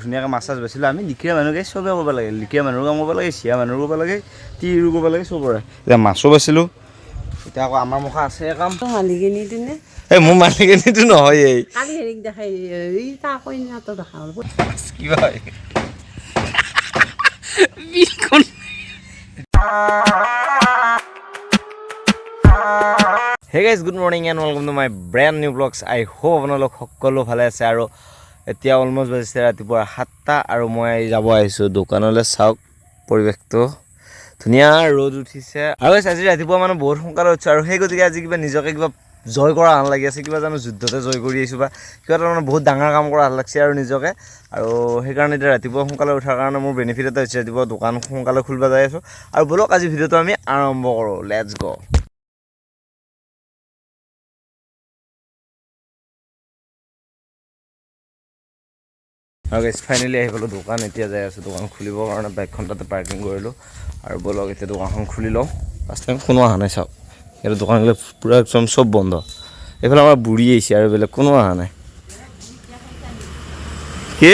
ধুনীয়াকৈ মাছ চাছ বেচিলোঁ আমি। লিকিৰা মানুহকে চবেই কৰিব লাগে, লিকিৰা মানুহৰ কাম কৰিব লাগে, চিয়া মানুহৰ কৰিব লাগে, তিৰো কৰিব লাগে, চবৰে। এতিয়া মাছো বেচিলোঁ, এতিয়া আকৌ আমাৰ মুখা আছে কাম। মালিকনী দিনে। এই মোৰ মালিকনীটো নহয় এই। কালি হেৰিক দেখাই, এই তাৰ কইনাটো দেখা হ'ল। কিবা হয়। Hey guys, good morning and welcome to my brand new vlogs. I hope আপোনালোক সকলো ভালে আছে। আৰু এতিয়া অলমষ্ট বাজিছে ৰাতিপুৱা 7টা আৰু মই যাব আহিছোঁ দোকানলৈ। চাওক পৰিৱেশটো, ধুনীয়া ৰ'দ উঠিছে। আৰু guys, আজি ৰাতিপুৱা মানে বহুত সোনকালে উঠিছোঁ আৰু সেই গতিকে আজি কিবা নিজকে কিবা জয় কৰা যেন লাগি আছে, কিবা জানো যুদ্ধতে জয় কৰি আহিছোঁ বা কিবা এটা মানে বহুত ডাঙৰ কাম কৰা যেন লাগছে আৰু নিজকে। আৰু সেইকাৰণে এতিয়া ৰাতিপুৱা সোনকালে উঠাৰ কাৰণে মোৰ বেনিফিট এটা হৈছে, ৰাতিপুৱা দোকান সোনকালে খুলিব যাই আছোঁ। আৰু ব'লক, আজি ভিডিঅ'টো আমি আৰম্ভ কৰোঁ, let's গ'। আৰু গাইজ, ফাইনেলি আহি পালোঁ দোকান। এতিয়া যাই আছোঁ দোকান খুলিবৰ কাৰণে। বাইকখন তাতে পাৰ্কিং কৰিলোঁ আৰু ব'লক, এতিয়া দোকানখন খুলি লওঁ। ফাৰ্ষ্ট টাইম কোনো অহা নাই, চাওক। ইয়াতে দোকানবিলাক পূৰা একদম চব বন্ধ। এইফালে আমাৰ বুঢ়ী আহিছে আৰু বেলেগ কোনো অহা নাই। কি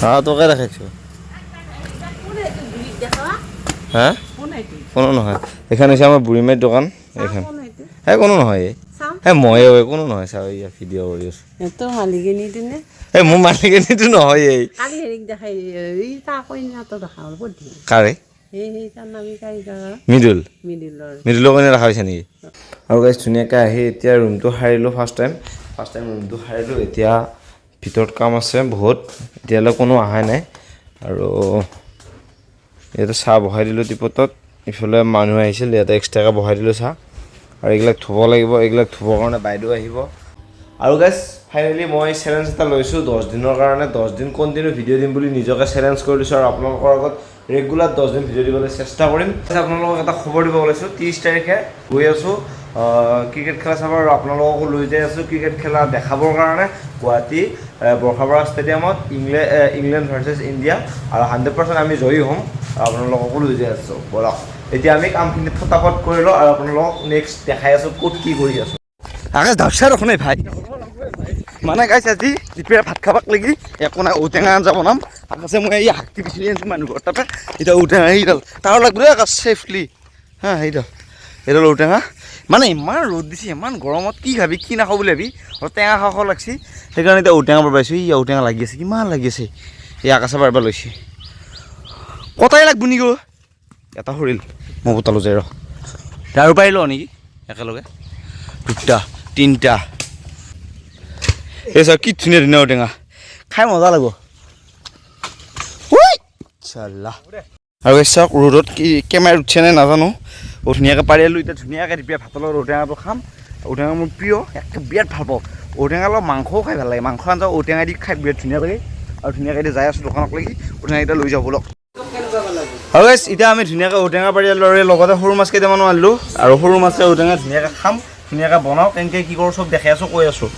হা, তোকে দেখাইছোঁ। হা, কোনো নহয়। এইখন হৈছে আমাৰ বুঢ়ী মাইৰ দোকান এইখন। হে, কোনো নহয় এই। হে, ময়ে হয়, কোনো নহয়। চাওঁ, এইয়া ভিডিঅ' কৰি আছোঁ। তোৰ মালিকনী দিনে। এই মোৰ মালিকনীটো নহয় এই। কালি হেৰিক দেখাই, এই তাৰ কইনাটো দেখা হ'ল বদ্ধি। কাৰে? সেই তাৰ নামি কাৰিকৰ। মৃদুল। মিডিলৰ। মৃদুলৰ কাৰণে ৰাখা হৈছে নেকি? আৰু গাইজ, ধুনীয়াকৈ আহি এতিয়া ৰুমটো সাৰিলোঁ। ফাৰ্ষ্ট টাইম ৰুমটো সাৰিলোঁ। এতিয়া ভিতৰত কাম আছে বহুত, এতিয়ালৈ কোনো অহাই নাই। আৰু ইয়াতে চাহ বহাই দিলোঁ টিপটত। ইফালে মানুহ আহিছিল, ইয়াতে এক্সট্ৰাকৈ বহাই দিলোঁ চাহ। আৰু এইবিলাক ধুব লাগিব, এইবিলাক ধুবৰ কাৰণে বাইদেউ আহিব। আৰু গাইজ, ফাইনেলি মই চেলেঞ্জ এটা লৈছোঁ 10 দিনৰ কাৰণে। 10 দিন কণ্টিনিউ ভিডিঅ' দিম বুলি নিজকে চেলেঞ্জ কৰি দিছোঁ আৰু আপোনালোকৰ আগত ৰেগুলাৰ 10 দিন ভিডিঅ' দিবলৈ চেষ্টা কৰিম। আপোনালোকক এটা খবৰ দিব ওলাইছোঁ, 30 তাৰিখে গৈ আছোঁ ক্ৰিকেট খেলা চাব আৰু আপোনালোককো লৈ যাই আছোঁ ক্ৰিকেট খেলা দেখাবৰ কাৰণে। গুৱাহাটী বৰ্ষাপাৰা ষ্টেডিয়ামত ইংলেণ্ড ভাৰ্চেছ ইণ্ডিয়া আৰু 100% আমি জয়ী হ'ম আৰু আপোনালোককো লৈ যাই আছোঁ। ব'লক, এতিয়া আমি কামখিনি ফটাফট কৰি লওঁ আৰু আপোনালোকক নেক্সট দেখাই আছোঁ ক'ত কি কৰি আছোঁ। আকাশ ধাপচা দেখোন এই ভাই। মানে গাইছ, আজি দুপৰীয়া ভাত খাবাক লাগি একো নাই, ঔটেঙা আঞ্জা বনাম। আকাশে মই এই শাকটি বিচাৰি আনিছোঁ মানুহ ঘৰ তাতে। এতিয়া ঔটেঙা সেইডাল তাৰ লাগব দেই আকাশ, ছেফলি। হা, সেইডাল সেইডাল ঔটেঙা। মানে ইমান ৰ'দ দিছে, ইমান গৰমত কি খাবি কি নাখাওঁ বুলি ভাবি আৰু টেঙা খাব লাগছি, সেইকাৰণে এতিয়া ঔটেঙা পাইছোঁ। ই ঔটেঙা লাগি আছে, কিমান লাগি আছে। এই আকাশে পাৰিব লৈছে, কটাই লাগব নেকি অ'? এটা সৰিল, মই বোটালো যায় ৰ। আৰু পাৰিলো নেকি একেলগে দুটা তিনিটা। এই চাওক, কি ধুনীয়া ধুনীয়া ঔটেঙা, খাই মজা লাগিব। চাল্লা। আৰু এই চাওক, ৰ'দত কি কেমেৰা উঠিছে নে নাজানো। বহুত ধুনীয়াকৈ পাৰি আলো। এতিয়া ধুনীয়াকৈ দুপৰীয়া ভাতৰ লগত ঔটেঙাটো খাম। ঔটেঙা মোৰ প্ৰিয়, একে বিৰাট ভাল পাওঁ। ঔটেঙাৰ লগত মাংসও খাই ভাল লাগে, মাংস আঞ্জা ঔটেঙা দি খাই বিৰাট ধুনীয়া লাগে। আৰু ধুনীয়াকৈ এতিয়া যাই আছোঁ দোকানক লাগি, ঔটেঙা কেইটা লৈ যাওঁ ব'লক। আৰু গাইছ, এতিয়া আমি ধুনীয়াকৈ ঔটেঙা পাৰি আনিলোঁ আৰু লগতে সৰু মাছ কেইটামানো আনিলোঁ। আৰু সৰু মাছে ঔটেঙা ধুনীয়াকৈ খাম, ধুনীয়াকৈ বনাওঁ, কেনেকৈ কি কৰোঁ চব দেখাই আছোঁ, কৈ আছোঁ।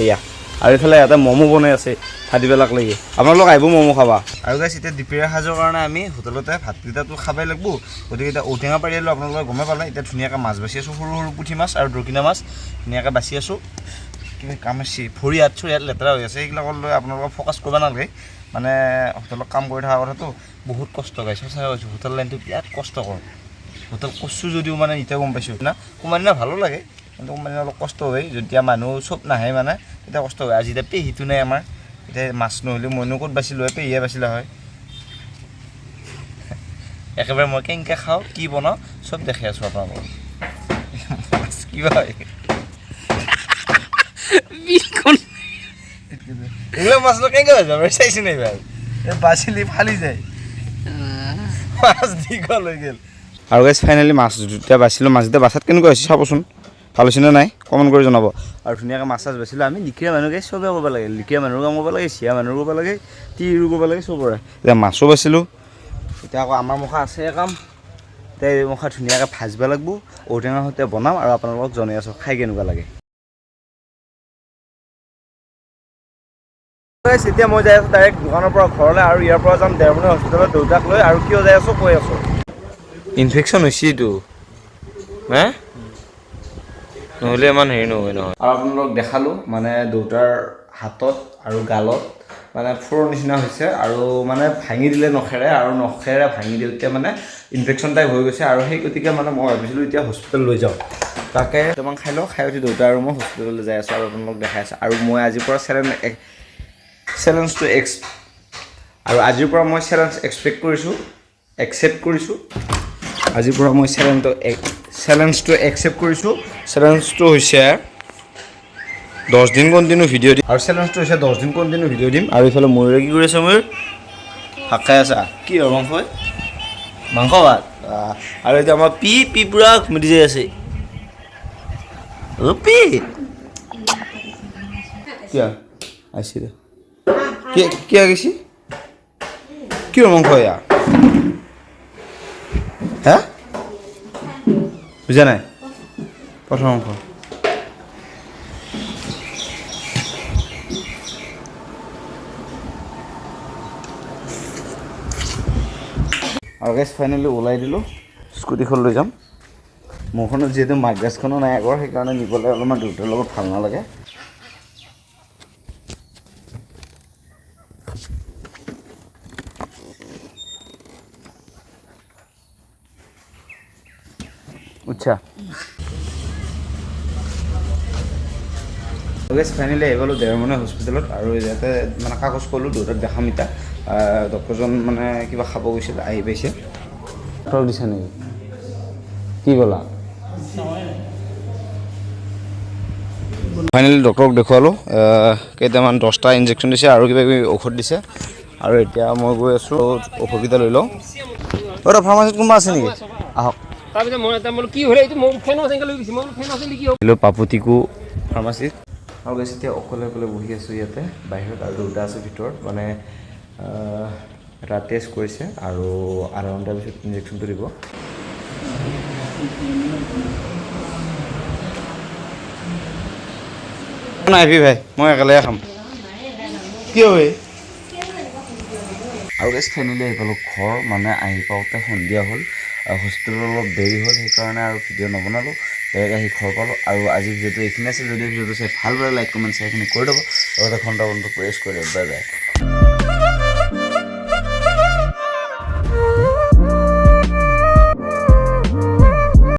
এয়া আৰু এইফালে ইয়াতে ম'ম' বনাই আছে ভাটিবেলাক লাগি, আপোনালোক আহিব ম'ম' খাবা। আৰু গাইছ, এতিয়া দুপৰীয়া সাজৰ কাৰণে আমি হোটেলতে ভাতকেইটাতো খাবই লাগিব, গতিকে এতিয়া ঔটেঙা পাৰি আনিলোঁ, আপোনালোকে গমেই পালে। এতিয়া ধুনীয়াকৈ মাছ বাচি আছোঁ, সৰু সৰু পুঠি মাছ আৰু দৰিকণা মাছ ধুনীয়াকৈ বাচি আছোঁ। কিবা কাম আছে, ভৰি হাত চৰি হাত লেতেৰা হৈ আছে, সেইবিলাকৰ লৈ আপোনালোকে ফ'কাছ কৰিব নালাগে। মানে হোটেলত কাম কৰি থকা কথাটো বহুত কষ্ট গাইছ, সঁচাকৈ কৈছোঁ। হোটেল লাইনটো বিৰাট কষ্টকৰ। হোটেল কৰিছোঁ যদিও মানে এতিয়া গম পাইছোঁ না, কোনোবা দিনা ভালো লাগে, কিন্তু কোনোবা দিনা অলপ কষ্ট হয়। যেতিয়া মানুহ চব নাহে মানে তেতিয়া কষ্ট হয়। আজি এতিয়া পেহীটো নাই আমাৰ, এতিয়া মাছ নহ'লে মইনো ক'ত বাচিলোঁ হয়, পেহীয়ে বাচিলে হয়। একেবাৰে মই কেনেকৈ খাওঁ, কি বনাওঁ চব দেখাই আছোঁ আপোনালোকক। মাছ কিবা হয়। বিলখন। এইবিলাক মাছনো কেনেকৈ ভাজিব পাৰি চাইছে নাই ভাই? এই বাচিলি ফালি যায়, মাছ দীঘল হৈ গ'ল। আৰু গাইজ, ফাইনেলি মাছ দুটা বাচিলোঁ। মাছ দুটা বাচাত কেনেকুৱা হৈছে চাবচোন, ভাল হৈছে নে নাই কমেণ্ট কৰি জনাব। আৰু ধুনীয়াকৈ মাছ চাছ বাচিলোঁ আমি। লিকিৰা মানুহকে চবেই কৰিব লাগে, লিকিৰা মানুহৰ কাম কৰিব লাগে, চিয়া মানুহৰ কৰিব লাগে, তিৰো কৰিব লাগে, চবৰে। এতিয়া মাছো বাচিলোঁ, এতিয়া আকৌ আমাৰ মুখা আছে কাম। এতিয়া এই মুখা ধুনীয়াকৈ ভাজিব লাগিব, ঔটেঙাৰ সৈতে বনাম আৰু আপোনালোকক জনাই আছোঁ খাই কেনেকুৱা লাগে। Guys, এতিয়া মই যাই আছোঁ ডাইৰেক্ট দোকানৰ পৰা ঘৰলৈ আৰু ইয়াৰ পৰা যাম দেৰমণি হস্পিটেলত দেউতাক লৈ। আৰু কিয় যাই আছোঁ কৈ আছোঁ। ইনফেকশ্যন হৈছে এইটো হে, নহ'লে ইমান হেৰি নহয় নহয়। আৰু আপোনালোকক দেখালোঁ মানে দেউতাৰ হাতত আৰু গালত। মানে ফুৰৰ নিচিনা হৈছে আৰু মানে ভাঙি দিলে নখেৰে, আৰু নখেৰে ভাঙি দিওঁতে মানে ইনফেকশ্যন টাইপ হৈ গৈছে। আৰু সেই গতিকে মানে মই ভাবিছিলোঁ এতিয়া হস্পিটেল লৈ যাওঁ, তাকে কেইটামান খাই লওঁ, খাই উঠি দেউতা আৰু মই হস্পিটেললৈ যাই আছোঁ আৰু আপোনালোক দেখাই আছোঁ। আৰু মই আজিৰ পৰা চেলেঞ্জটো আৰু আজিৰ পৰা মই চেলেঞ্জ এক্সপেক্ট কৰিছোঁ, একচেপ্ট কৰিছোঁ। আজিৰ পৰা মই চেলেঞ্জটো একচেপ্ট কৰিছোঁ। চেলেঞ্জটো হৈছে 10 দিন কণ্টিনিউ ভিডিঅ' দিম, আৰু চেলেঞ্জটো হৈছে 10 দিন কণ্টিনিউ ভিডিঅ' দিম। আৰু ইফালে ময়ূৰে কি কৰি আছে? ময়ূৰ ভাত খাই আছা? কি হয় মাংস? মাংস ভাত। আৰু এতিয়া আমাৰ পি পি পূৰা ঘুমটি যাই আছে। অ' পি কিয় আহিছে দে? কি কি গৈছি? কিহৰ মাংস এয়া? হা, বুজা নাই? পঠৰ মাংস। আৰু গাইজ ফাইনেলি ওলাই দিলোঁ, স্কুটিখন লৈ যাম। মোৰখনত যিহেতু মাইগ্ৰেছখনো নাই আগৰ, সেইকাৰণে নিবলৈ অলপমান দেউতাৰ লগত ভাল নালাগে। আচ্ছা গাইজ ফাইনেলি আহি পালোঁ দেওৰমণি হস্পিটেলত। আৰু ইয়াতে মানে কাগজ ক'লোঁ দেউতাক দেখাম এতিয়া। ডক্টৰজন মানে কিবা খাব গৈছিল, আহি পাইছে। ডক্টৰক দিছে নেকি? কি ক'লা? ফাইনেলি ডক্টৰক দেখুৱালোঁ, কেইটামান 10টা ইনজেকশ্যন দিছে আৰু কিবা কিবি ঔষধ দিছে। আৰু এতিয়া মই গৈ আছোঁ, ঔষধকেইটা লৈ লওঁ। অ' ফাৰ্মাচীত কোনোবা আছে নেকি? আহক। তাৰপিছত মই এটা বোলো কি হ'ল এইটো, মোৰ ফেনো আছে লৈ গৈছে, মই বোলো ফেন আছে নেকি? হেল্ল' পাপুটিকো ফাৰ্মাচীত। আৰু গাইছ এতিয়া অকলে অকলে বহি আছোঁ ইয়াতে বাহিৰত, আৰু দেউতা আছে ভিতৰত। মানে এটা টেষ্ট কৰিছে আৰু আধা ঘণ্টাৰ পিছত ইনজেকশ্যনটো দিব। নাহিবি ভাই, মই একেলগে খাম। কিয় ভাই? আৰু গাইছ ফাইনেলি আহি পালোঁ ঘৰ। মানে আহি পাওঁতে সন্ধিয়া হ'ল, হস্পিটেলত অলপ দেৰি হ'ল, সেইকাৰণে আৰু ভিডিঅ' নবনালোঁ। ডাইৰেক্ট আহি ঘৰ পালোঁ। আৰু আজি ভিডিঅ'টো এইখিনি আছিল। যদি ভিডিঅ'টো চাই ভাল পালে লাইক কমেণ্ট শ্বেয়াৰখিনি কৰি দিব, লগতে ঘণ্টা বন্ধ প্ৰেছ কৰি দিব। Bye bye.